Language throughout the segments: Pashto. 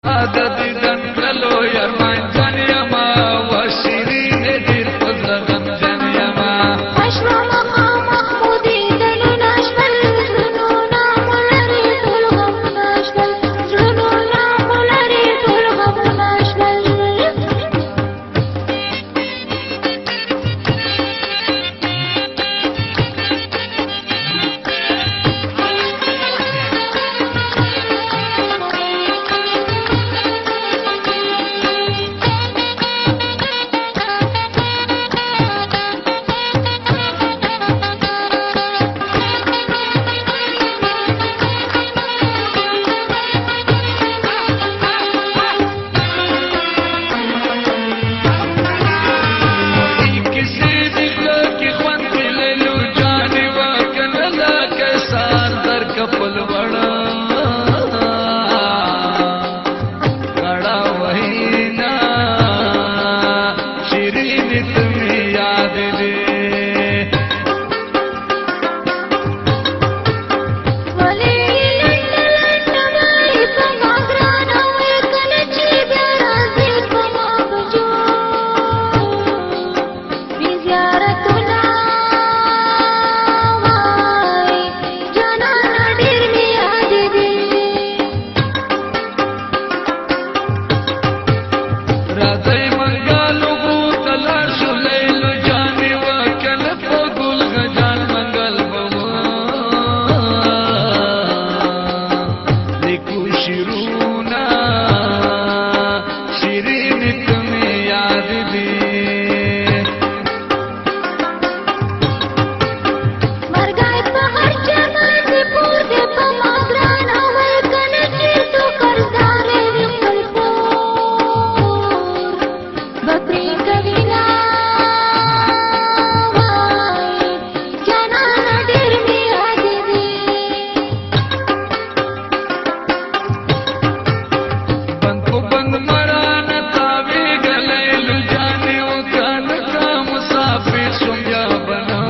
د دیدن کړلو ارمان جان یما، و شیرین ډیر په زړه غمجن یما. حشر مخامخ مو دیدنونه شول، زړونو مو لرې ټول غمونه شول، زړونو مو لرې ټول غمونه شول. کسی دې کې خوند لیلو جانې وکنه، لکه سار در کپل وړا غړا وینا، شیرین تمې یاد دې. ولې لنډه لنډه وایې په ما ګرانه وې کله چې بیا راځې په ما بجو وي زیارتونه وایې، جانانه ډېر مې یاد دي. راځي منګالو غرو ته لاړ شو لیلو جانې وکنه، په ګل غجان منګل به لیکو شیرونه، شیرین ته مې یاد دي. مرګای په هر چمن دې پور دې په ما ګرانه وې کنه چې څو قرضدار وي خپل پور به پرې کوي نه وایې، جانانه ډېر مې یاد دي. بند په بند مرانه تاوی گلیلو جانې وکنه، کا مسافر شوم بیا بنا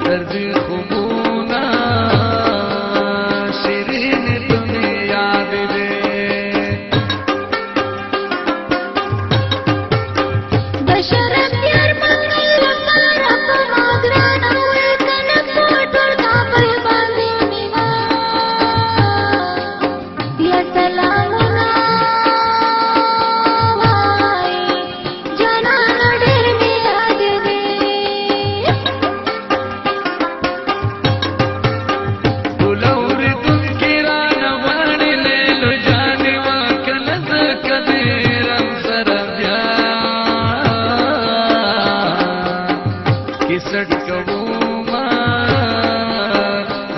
درځي خوبونه، شیرین ته مې یاد دې. د شرف یار منګل لپاره په ما ګرانه وې کنه، په ټول کابل باندې مینا بیا سلامونه وایې، جانانه ډېر مې یاد دي. ګلوري دن کې رانه غواړي لیلو جانې وکنه، زه کدیرم سره بیا کیسټ کوما،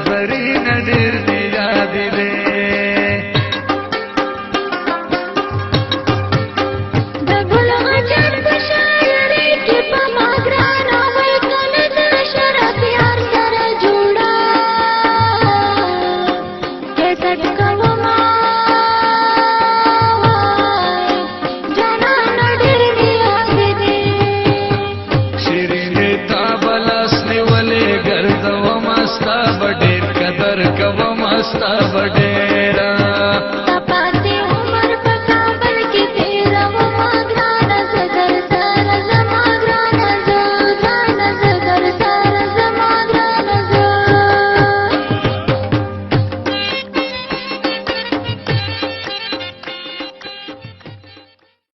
زرین ډېر دې یاد دې. د ګل غجر په شاعرۍ کې په ما ګرانه وې کنه، د شرف یار سره جوړه کیسټ کوما وایې، جانانه ډېر مې یاد دي. شیرین تا بلاس نیولې ګرځوم، ستا به ډېر قدر کوم، ستا به ډېره.